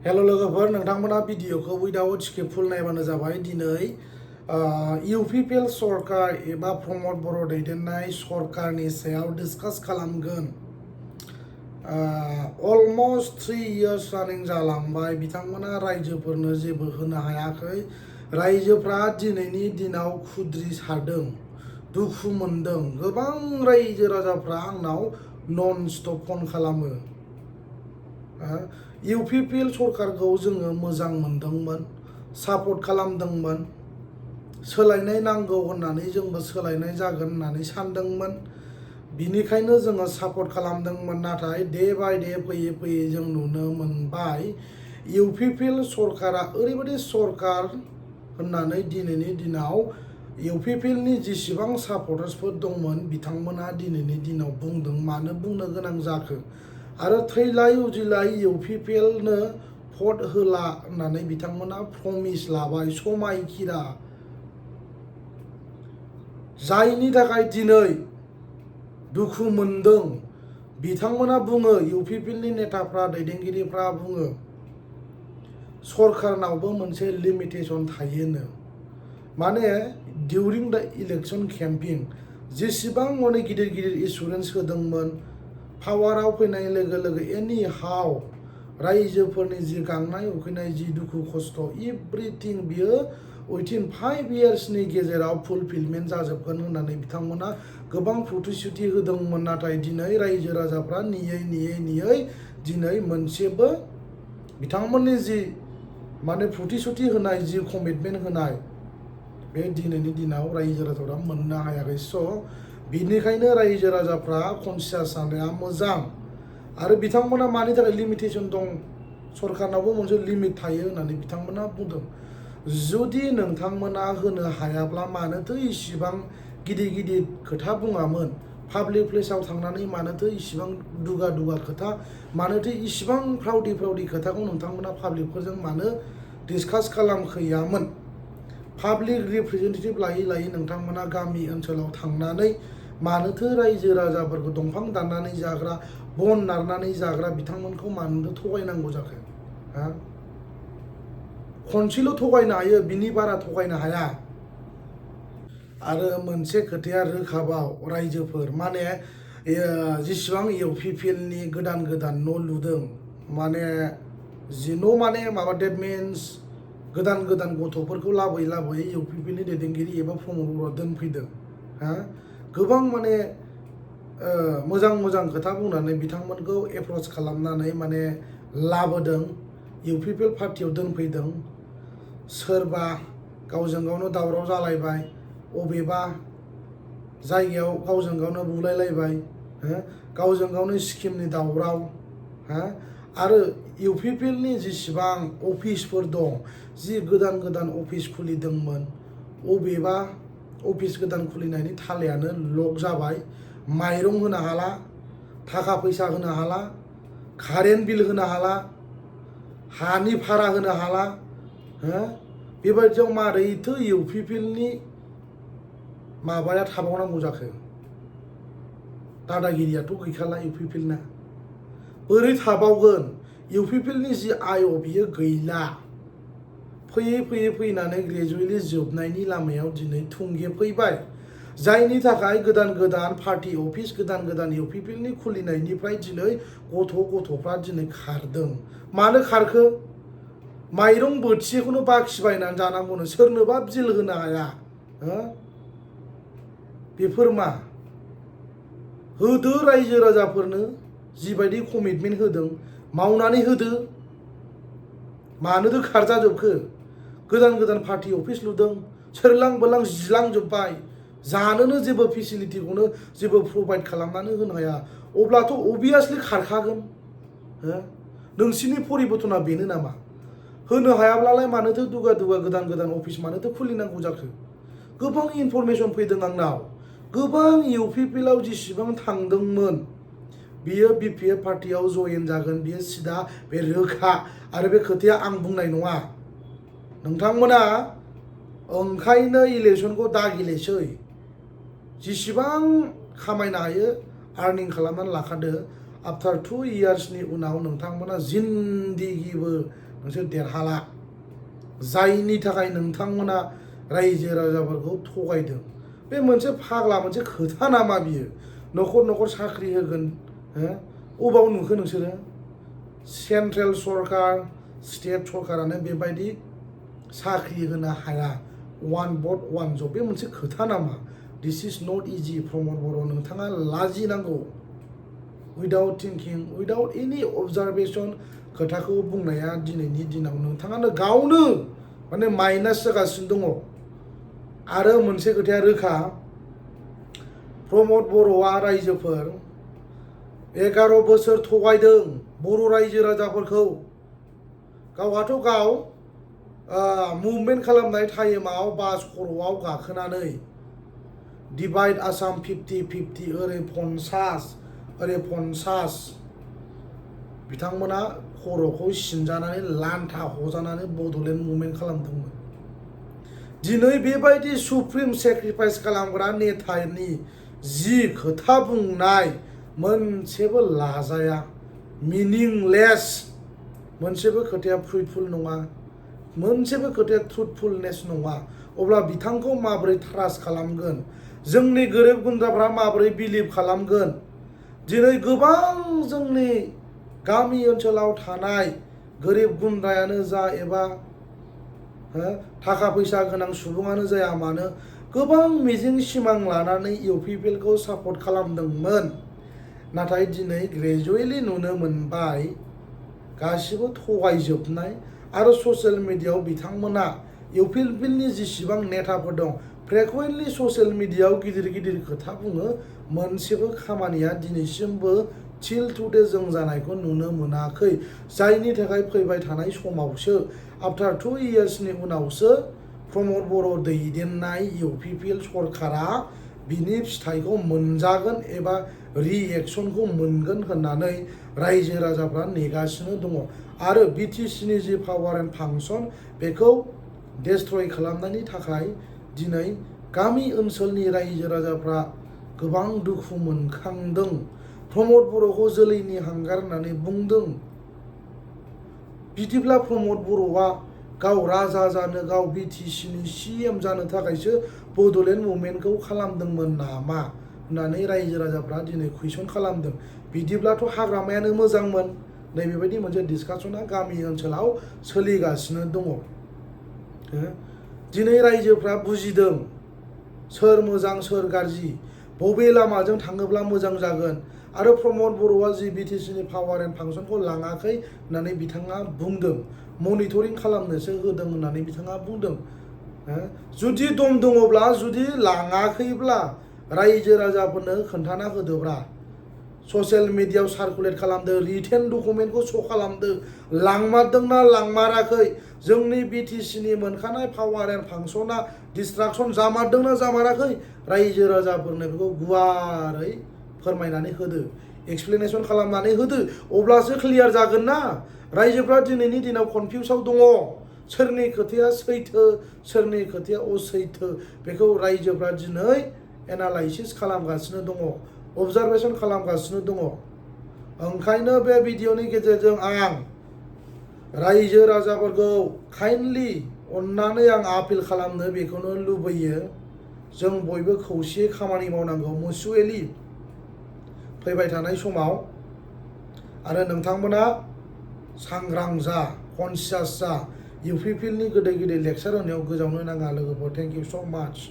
Hello लोगोफोर नोंथांमोना भिडिअखौ विदाउट स्क्रिप्ट फुल नायबानो जाबाय। दिनै इउपिपिएल सरकार एबा प्रमद बर' दैदेननाय सरकारनि सायाव डिसकास खालामगोन। अलमस्ट 3 years रानिं जालांबाय, बिथांमोना रायजोफोरनो जेबो होनो हायाखै। रायजोफ्रा दिनैनि दिनाव खुद्रि सारदों, दुखु मोनदों। गोबां रायजो राजाफ्रा आंनाव नन स्टप फन खालामो। इउपिपिएल सरकारखौ जोङो मोजां मोनदोंमोन, सापर्ट खालामदोंमोन, सोलायनाय नांगौ होननानै जोंबो सोलायनाय जागोन होननानै सानदोंमोन, बिनिखायनो जोङो सापर्ट खालामदोंमोन। नाथाय डे बाय डे फैयै फैयै जों नुनो मोनबाय इउपिपिएल सरकारा ओरैबायदि सरकार होननानै दिनैनि दिनाव इउपिपिएलनि जेसेबां सापर्टार्सफोर दंमोन बिथांमोना दिनैनि दिनाव बुंदों। मानो बुंनो गोनां जाखो? आरो थैलाय उजिलाय इउपिपिएलनो भट होला होननानै बिथांमोना प्रमिस लाबाय, समायखिरा, जायनि थाखाय दिनै दुखु मोनदों। बिथांमोना बुङो, इउपिपिएलनि नेताफ्रा, दैदेनगिरिफ्रा बुङो, सरकारनावबो मोनसे लिमिटेसन थायोनो। माने डिउरिं द इलेक्शन केम्पिं जेसेबां माने गिदिर गिदिर इन्सुरेन्स होदोंमोन, पावाराव फैनाय लोगो लोगो एनि हाउ रायजोफोरनि जि गांनाय उखैनाय, जि दुखु खस्थ, एभ्रिथिं बियो उइथिन 5 yearsनि गेजेराव फुलफिलमेन्ट जाजोबगोन होननानै बिथांमोना गोबां प्रतिश्रुति होदोंमोन। नाथाय दिनै रायजो राजाफ्रा नेयै दिनै मोनसेबो बिथांमोननि जि माने प्रतिश्रुति होनाय, जि कमिटमेन्ट होनाय, बे दिनैनि दिनाव रायजो राजाफ्रा मोननो हायाखै। स' बिनिखायनो रायजो राजाफ्रा कनसियास जानाया मोजां। आरो बिथांमोना मानि थाखाय लिमिटेसन दं, सरकारनावबो मोनसे लिमिट थायो होननानै बिथांमोना बुंदों। जुदि नोंथांमोना होनो हायाब्ला मानोथो इसिबां गिदिर गिदिर खोथा बुङामोन? पाब्लिक प्लेसाव थांनानै मानोथो इसिबां दुगा खोथा, मानोथो इसिबां फ्राउदि खोथाखौ नोंथांमोना पाब्लिकफोरजों मानो डिसकास खालामखैयामोन? पाब्लिक रिप्रेजेन्टेटिभ लायै नोंथांमोना गामि ओनसोलाव थांनानै मानोथो रायजो राजाफोरखौ दंफां दाननानै जाग्रा, बन नारनानै जाग्रा बिथांमोनखौ मानोथो थगायनांगौ जाखो? खनसेल' थगायनो हायो, बिनि बारा थगायनो हाया। आरो मोनसे खोथाया रोखाबाव, रायजोफोर माने जेसेबां इउपिपिएलनि गोदान न' लुदों, माने जि न' माने माबा डेट मिन्स गोदान गथ'फोरखौ लाबोयै इउपिपिएलनि दैदेनगिरि एबा प्रमदफोरा दोनफैदों। गोबां माने मोजां खोथा बुंनानै बिथांमोनखौ एप्रच खालामनानै माने लाबोदों, इउपिपिएल पार्टियाव दोनफैदों। सोरबा गावजों गावनो दावराव जालायबाय, अबेबा जायगायाव गावजों गावनो बुलायलायबाय, गावजों गावनो स्किमनि दावराव। आरो इउपिपिएलनि जेसेबां अफिसफोर दं, जि गोदान अफिस खुलिदोंमोन, अबेबा अफिस गोदान खुलिनायनि थालायानो लक जाबाय। माइरं होनो हाला, थाखा फैसा होनो हाला, कारेन्ट बिल होनो हाला, हानि भारा होनो हाला। बेबायदियाव मारैथो इउपिपिएलनि माबाया थाबावनांगौ जाखो? दादागिरियाथ' गैखाला इउपिपिएलना, बोरै थाबावगोन? इउपिपिएलनि जि आय बियो गैला। फैयै फैनानै ग्रेजुवेलि जोबनायनि लामायाव दिनै थुंगेफैबाय। जायनि थाखाय गोदान पार्टि अफिस, गोदान इउपिपिएलनि खुलिनायनिफ्राय दिनै गथ'फ्रा दिनै खारदों। मानो खारखो? माइरं बोथिसेखौनो बाखि बायनानै जानांगौनो, सोरनोबा बिल होनो हाया। बेफोर मा? होदो रायजो राजाफोरनो जिबायदि कमिटमेन्ट होदों, मावनानै होदो। मानोथो खारजाजोबखो? गोदान पार्टि अफिस लुदों, सोरलां बोरलां जिलांजोब्बाय, जानोनो जेबो फेसिलिटिखौनो जेबो प्रभाइड खालामनानै होनो हाया। अब्लाथ' अभियासलि खारखागोन। नोंसिनि परिबर्तना बेनो नामा? होनो हायाब्लालाय मानोथो दुगा गोदान अफिस मानोथो खुलिनांगौ जाखो? गोबां इनफरमेसन फैदों आंनाव। गोबां इउपिपिएलआव जेसेबां थांदोंमोन, बियो बिपिएफ पार्टियाव जयेन जागोन, बियो सिदा, बे रोखा। आरो बे खोथाया आं बुंनाय नङा। नोंथांमोना ओंखायनो इलेक्सनखौ दागिलेसै। जेसेबां खामायनो हायो आर्निं खालामनानै लाखादो। आफ्टार 2 yearsनि उनाव नोंथांमोना जिन्दिगिबो नोंसोर देरहाला जायनि थाखाय नोंथांमोना रायजो राजाफोरखौ थगायदों बे मोनसे फाग्ला मोनसे खोथा नामा बियो न'खर न'खर साख्रि होगोन अबाव नुखो नोंसोरो सेन्ट्रेल सरकार स्टेट सरकारानो बेबायदि साख्रि होनो हाया वान भट वान जब बे मोनसे खोथा नामा दिस इज नट इजि प्रमद बर' नोंथाङा लाजिनांगौ उइदाउट थिंकिं उइदाउट एनि अबजारभेसन खोथाखौ बुंनाया दिनैनि दिनाव नोंथाङानो गावनो माने माइनास जागासिनो दङ आरो मोनसे खोथाया रोखा प्रमद बर'आ रायजोफोर 11 बोसोर थगायदों बर' रायजो राजाफोरखौ गावहाथ' गाव मुभमेन्ट खालामनाय टाइमाव बास खर'आव गाखोनानै डिभाइड आसाम 50-50 ओरै 50 ओरै 50 बिथांमोना खर'खौ सिनजानानै लान्था हजानानै बड'लेण्ड मुभमेन्ट खालामदोंमोन दिनै बेबायदि सुप्रिम सेक्रिफाइस खालामग्रा नेतानि जि खोथा बुंनाय मोनसेबो लाजाया मिनिंलेस मोनसेबो खोथाया फ्रुइटफुल नङा मोनसेबो खोथाया ट्रुथफुलनेस नङा अब्ला बिथांखौ माबोरै ट्रास्ट खालामगोन जोंनि गोरिब गुन्द्राफ्रा माबोरै बिलिभ खालामगोन दिनै गोबां जोंनि गामि ओनसोलाव थानाय गोरिब गुन्द्रायानो जा एबा थाखा फैसा गोनां सुबुङानो जाया मानो गोबां मिजिं सिमां लानानै इउपिपिएलखौ सापर्ट खालामदोंमोन नाथाय दिनै ग्रेजुवेलि नुनो मोनबाय गासिबो थगायजोबनाय आरो ससियेल मिडियायाव बिथांमोना इउपिपिएलनि जेसेबां नेताफोर दं फ्रिकुवेन्टलि ससियेल मिडियायाव गिदिर गिदिर खोथा बुङो मोनसेबो खामानिया दिनैसिमबो थिल टुडे जों जानायखौ नुनो मोनाखै जायनि थाखाय फैबाय थानाय समावसो आफ्टार 2 इयार्सनि उनावसो प्रमद बर' दैदेननाय इउपिपिएल सरकारा बिनि फिथाइखौ मोनजागोन एबा रिएक्सनखौ मोनगोन होननानै रायजो राजाफ्रा नेगासिनो दङ आरो बिटिसिनि जि पावार एन्ड फांसन बेखौ डेस्ट्रय खालामनायनि थाखाय दिनै गामि ओनसोलनि रायजो राजाफ्रा गोबां दुखु मोनखांदों प्रमद बर'खौ जोलैनि हांगार होननानै बुंदों बिदिब्ला प्रमद बर'आ गाव राजा जानो गाव बिटिसिनि CM जानो थाखायसो बड'लेण्ड मुभमेन्टखौ खालामदोंमोन नामा होननानै रायजो राजाफ्रा दिनै कुइसन खालामदों बिदिब्लाथ' हाग्रामायानो मोजांमोन नैबेबायदि मोनसे डिसकासना गामि ओनसोलाव सोलिगासिनो दङ दिनै रायजोफ्रा बुजिदों सोर मोजां सोर गाज्रि बबे लामाजों थाङोब्ला मोजां जागोन आरो प्रमद बर'आ जि बिटिसिनि पावार एन्ड फांसनखौ लाङाखै होननानै बिथाङा बुंदों मनिटरिं खालामनोसो होदों होननानै बिथाङा बुंदों जुदि दम दङब्ला जुदि लाङाखैब्ला रायजो राजाफोरनो खोन्थाना होदोब्रा ससियेल मिडियायाव सार्कुलेट खालामदो रिटेन डकुमेन्टखौ श' खालामदो लांमारदोंना लांमाराखै जोंनि बिटिसिनि मोनखानाय पावार एन्ड फांसना डिस्ट्राक्सन जामारदोंना जामाराखै रायजो राजाफोरनो बेखौ गुवारै फोरमायनानै होदो एक्सप्लेनेसन खालामनानै होदो अब्लासो क्लियार जागोन ना रायजोफ्रा दिनैनि दिनाव कनफिउसाव दङ सोरनि खोथाया सैथो सोरनि खोथाया असैथो बेखौ रायजोफ्रा दिनै एनालाइसिस खालामगासिनो दङ अबजारभेसन खालामगासिनो दङ ओंखायनो बे भिडिअनि गेजेरजों आं रायजो राजाफोरखौ काइन्डलि अननानै आं आपिल खालामनो बेखौनो लुबैयो जों बयबो खौसेयै खामानि मावनांगौ मुसुएलि फैबाय थानाय समाव आरो नोंथांमोना सांग्रां जा कनसियास जा इउपिपिएलनि गोदै गोदै लेक्सार होनायाव गोजावनो नाङा लोगोफोर थेंक इउ स' माच